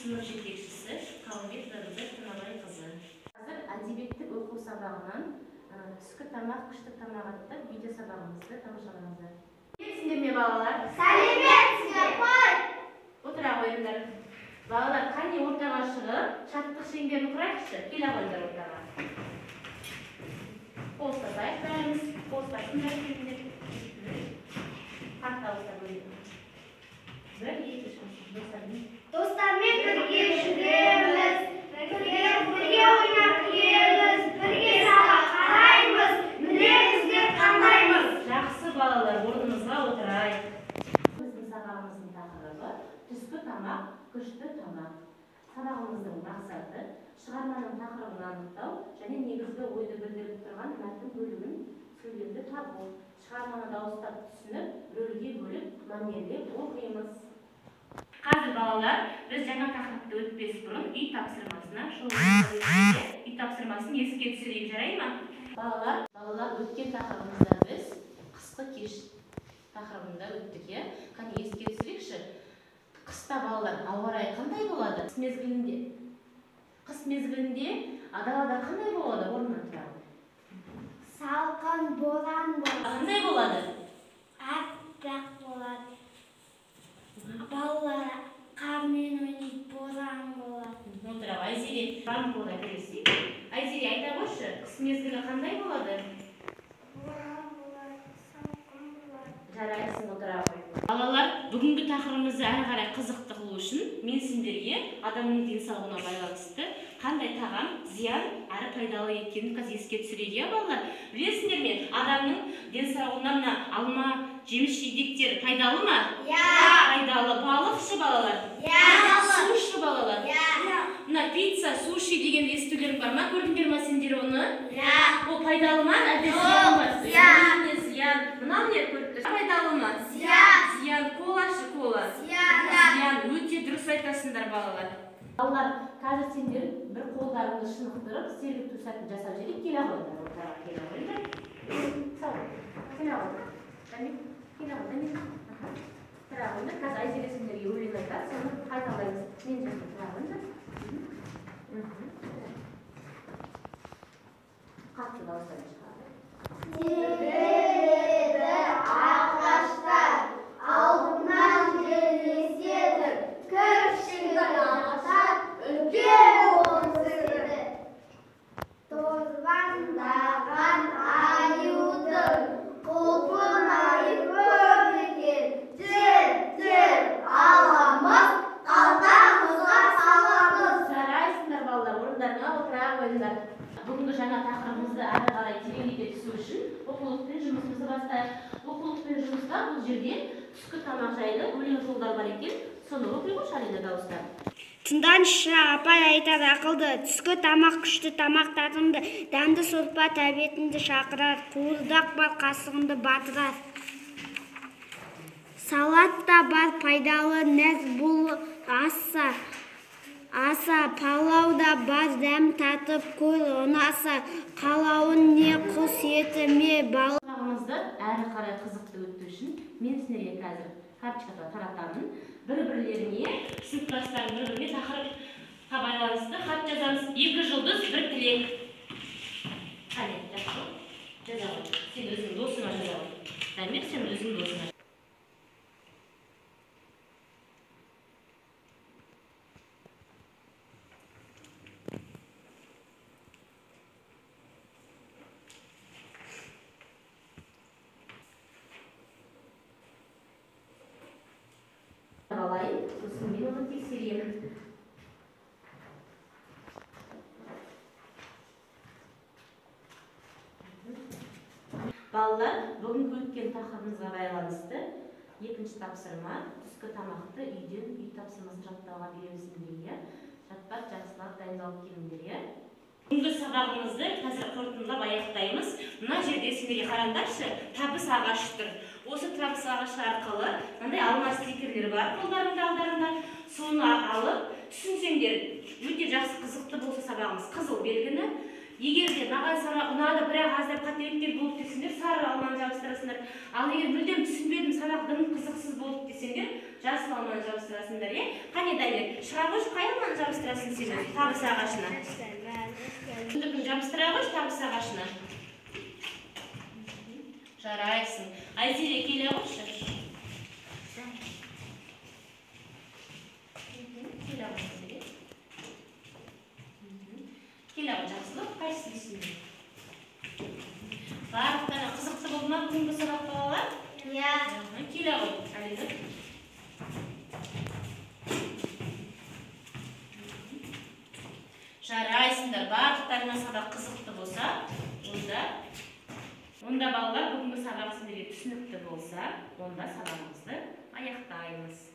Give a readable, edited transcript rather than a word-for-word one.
Сынып жетекшісі Қалымбетова Гүлзат Тынабайқызы. Қазір әдебиеттік оқу сабағынан түскі тамақ, күшті тамақ атты видео сабағымызды тамашалаңыздар. Сәлеметсіңдер ме, балалар? Сәлеметсіздер ғой. Отыра қойыңдар. Балалар, қане ортаға шығып, шаттық шеңберін құрайықшы. Келе қойыңдар ортаға. Қол ұстасайық бәріміз. Қол ұстасыңдар, келіңдер. Қатты дауыстап өлең. 1, 2, 3, достармен. Достармен бірге жүреміз, бірге ойнап күлеміз, бірге сабақ қараймыз, білеміз деп қандаймыз. Жақсы, балалар, орнымызға отырайық. Біздің сабағымыздың тақырыбы түскі тамақ, күшті тамақ. Сабағымыздың мақсаты шығарманың тақырыбын анықтау және негізгі ойды білдіріп тұрған мәтін бөлігін, сөйлемді табу. Шығарманы дауыстап түсініп, рөлге бөліп, мәнерлеп оқимыз. Қазір, балалар, біз жаңа тақырыпты өтпес бұрын үй тапсырмасына шолу. Үй тапсырмасын еске түсірейік, жарай ма? Балалар, өткен тақырыбымызда біз қысқы кеш тақырыбында өттік, иә? Қане, еске түсірейікші. Қыста, балалар, ауа райы қандай болады? Қыс мезгілінде далада қандай болады? Орнынан тұрады. Салқын, боран болады. Қандай болады? Аппақ болады. Балалар қармен ойнайды, боран болады. Отыра, Айзере, барлық әкелесің. Айзере, айта қойшы, қыс мезгілі қандай болады? Боран болады, салқын болады. Жарайсың, отыра қой. Балалар, бүгінгі тақырыбымызды әрі қарай қызықты қылу үшін мен сендерге адамның денсаулығына байланысты қандай тағам зиян әрі пайдалы екенін қазір еске түсірейік, иә, балалар? Білесіңдер ме, адамның денсаулығына мына алма, жеміс жидектер пайдалы ма? Иә. Пайдалы. Балық ше, балалар? Иә. Су ше, балалар? Иә. Мына пицца, суши деген естулерің бар ма? Көрдіңдер ма сендер оны? Иә. Ол пайдалы ма, әлде зиян ма? Зиян. Әрине, зиян. Мынау не көріп тұрсың? Пайдалы ма? Зиян. Зиян. Кола ше, кола? Зиян. Зиян. Өте дұрыс айтасыңдар, балалар. Балалар, қазір сендер бір қолдарыңды шынықтырып, сергіту сәтін жасап жіберейік. Келе қойыңдар ортаға, келе қойыңдар. Сау бол. Келе қойыңдар. Дәмек, келе қой, Дәмек. Аха. Тұра қойыңдар. Қазір Айзере сендерге өлең айтады, соны қайталаймыз. Мен жақта тұра қойыңдар. Қатты дауыстан шығады. Тебеледі ағаштар, алдынан жел еседі, кіршігін ағаштар үлкен болып өседі. Торбандаған аюдың құлпынайы көп екен, тер-тер аламыз, қалтамызға саламыз. Жарайсыңдар, балалар, орындарыңа отыра қойыңдар. Бүгінгі жаңа тақырыбымызды әрі қарай тереңдете түсу үшін оқулықпен жұмысымызды бастайық. Оқулықпен жұмыста бұл жерде түскі тамақ жайлы өлең жолдар бар екен. Соны оқи қойшы, Алина, дауыстап. Тыңдаңызшы, апай айтар ақылды, түскі тамақ күшті тамақ татымды, дәмді сорпа тәбетіңді шақырар, қуырдақ бар қасығыңды батырар. Салат та бар пайдалы нәр бұл аса, палау да бар дәм татып көр ұнаса, қалауын не құс еті ме балық. Сабағымызды әрі қарай қызықты өту үшін мен сендерге қазір карточка таратамын. Бір-бірлеріне, сыныптастарың бір-біріне тақырыпқа байланысты хат жазамыз. 2 жұлдыз, 1 тілек. Қане, жақсы. Жаза ғой. Сен өзің досыңа жаза ғой. Дамир, сен өзің досыңа. Алайын, сосын мен оны тексеремін. Балалар, бүгінгі өткен тақырыбымызға байланысты екінші тапсырма түскі тамақты үйден үй тапсырмасын жаттауға береміз сендерге, иә? Жаттап, жақсылап дайындалып келіңдер, иә? Бүгінгі сабағымызды қазір қорытындылап аяқтаймыз. Мына жерде сендерге қараңдаршы, табыс ағашы тұр. Осы табыс ағашы арқылы мынандай алма стикерлер бар қолдарыңда, алдарыңда. Соны алып түсінсеңдер, өте жақсы, қызықты болса сабағымыз, қызыл белгіні, Егер де маған сабақ ұнады, бірақ аздап қателіктер болды десеңдер, сары алманы жабыстырасыңдар. Ал егер мүлдем түсінбедім, сабақ дым қызықсыз болды десеңдер, жасыл алманы жабыстырасыңдар, иә? Қане, Дамир, шыға қойшы, қай алманы жабыстырасың сен өзің табыс ағашына? Күндікін жабыстыра қойшы табыс ағашына. Жарайсың. Айзере, келе қойшы. Келе ғой, Айзере. Келе ғой, Жақсылық, қайсысын түсіндің? Барлықтарына қызықты болды ма бүгінгі сабақ, балалар? Иә. Келе ғой, Алина. Жарайсыңдар, барлықтарына сабақ қызықты болса, онда балалар, бүгінгі сабақ сіздерге түсінікті болса, онда сабағымызды аяқтаймыз.